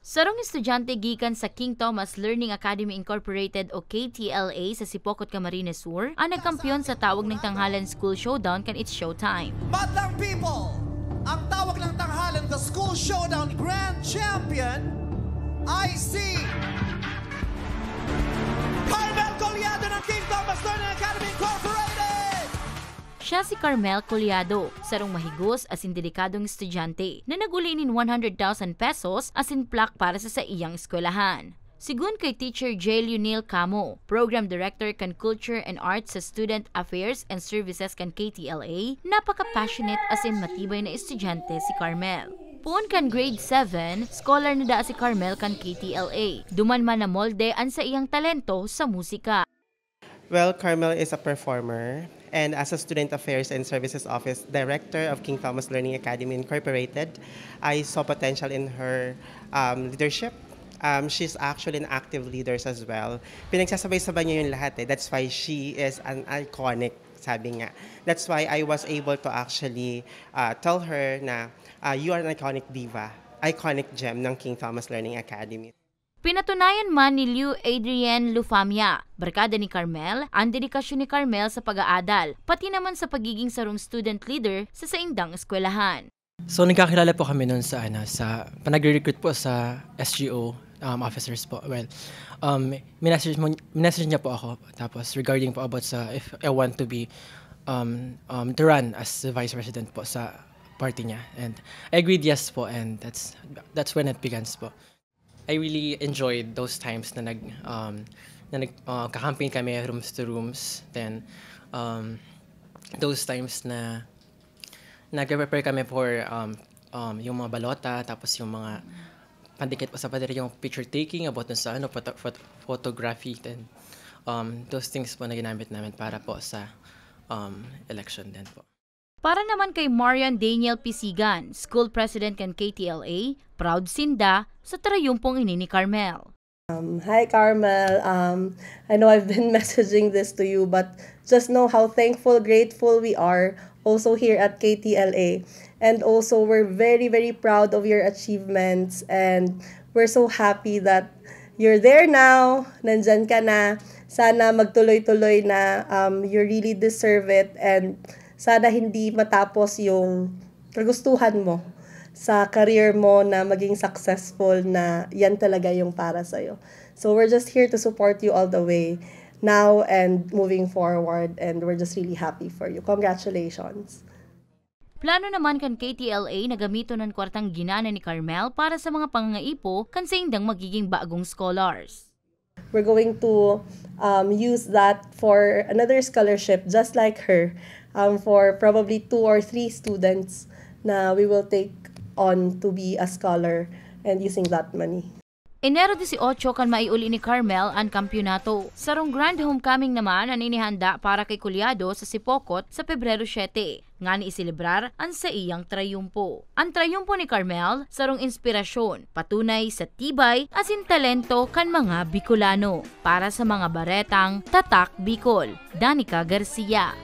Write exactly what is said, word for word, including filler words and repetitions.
Sarong estudyante gikan sa King Thomas Learning Academy Incorporated o K T L A sa Sipocot, Camarines Sur, ang nagkampiyon sa tawag ng tanghalan School Showdown kan It's Showtime. Madlang people, ang tawag ng tanghalan The School Showdown Grand Champion ay si Carmel Collado ng King Thomas Learning Academy Incorporated! Siya si Carmel Collado, sarong mahigos asin dedikadong estudyante na nag-uli nin one hundred thousand pesos asin plaque para sa saiyang eskwelahan. Sigun kay Teacher J. Lionel Camo, Program Director kan Culture and Arts sa Student Affairs and Services kan K T L A, napaka-passionate asin matibay na estudyante si Carmel. Poon kan grade seven, scholar na daa si Carmel kan K T L A. Duman man namolde an saiyang talento sa musika. Well, Carmel is a performer, and as a Student Affairs and Services Office Director of King Thomas Learning Academy Incorporated, I saw potential in her um, leadership. Um, she's actually an active leader as well. Pinagsasabay-sabay niya yung lahat eh. That's why she is an iconic, sabi nga. That's why I was able to actually uh, tell her na uh, you are an iconic diva, iconic gem ng King Thomas Learning Academy. Pinatunayan man ni Liu Adrian Lufamia, barkada ni Carmel, ang dedikasyon ni Carmel sa pag-aadal, pati naman sa pagiging sarong student leader sa saindang eskwelahan. So nagkakilala po kami noon sa ano, sa panagre-recruit po sa S G O um, officers po. Well, um, minessage, mo, minessage niya po ako tapos regarding po about sa if I want to be um, um, to run as the vice president po sa party niya, and I agreed yes po, and that's that's when it begins po. I really enjoyed those times na nag um, na nag uh, kakamping kami rooms to rooms, then um, those times na nagpe-prepare kami for um, um, yung mga balota, tapos yung mga pandikit po sa pader, yung picture taking about dun sa ano, photo- phot- photography, then um, those things po na ginamit namin para po sa um, election din po. Para naman kay Marian Daniel Pisigan, School President kan K T L A, proud sinda sa trayumpong ini ni Carmel. Um, hi, Carmel. Um, I know I've been messaging this to you, but just know how thankful, grateful we are also here at K T L A. And also, we're very, very proud of your achievements. And we're so happy that you're there now. Nandyan ka na. Sana magtuloy-tuloy na. Um, you really deserve it. And sana hindi matapos yung kagustuhan mo sa career mo na maging successful na yan talaga yung para sa'yo. So we're just here to support you all the way now and moving forward, and we're just really happy for you. Congratulations! Plano naman kan K T L A na gamiton an kwartang ginana ni Carmel para sa mga pangangaipo kan saindang magiging bagong scholars. We're going to um, use that for another scholarship just like her um, for probably two or three students na we will take on to be a scholar and using that money. Enero dieciocho kan maiuli ni Carmel an kampyonato. Sarong grand homecoming naman an inihanda para kay Collado sa Sipocot sa Pebrero siete, ngani iselebrar an saiyang trayumpo. An trayumpo ni Carmel, sarong inspirasyon, patunay sa tibay asin talento kan mga Bicolano. Para sa mga baretang Tatak Bicol, Danica Garcia.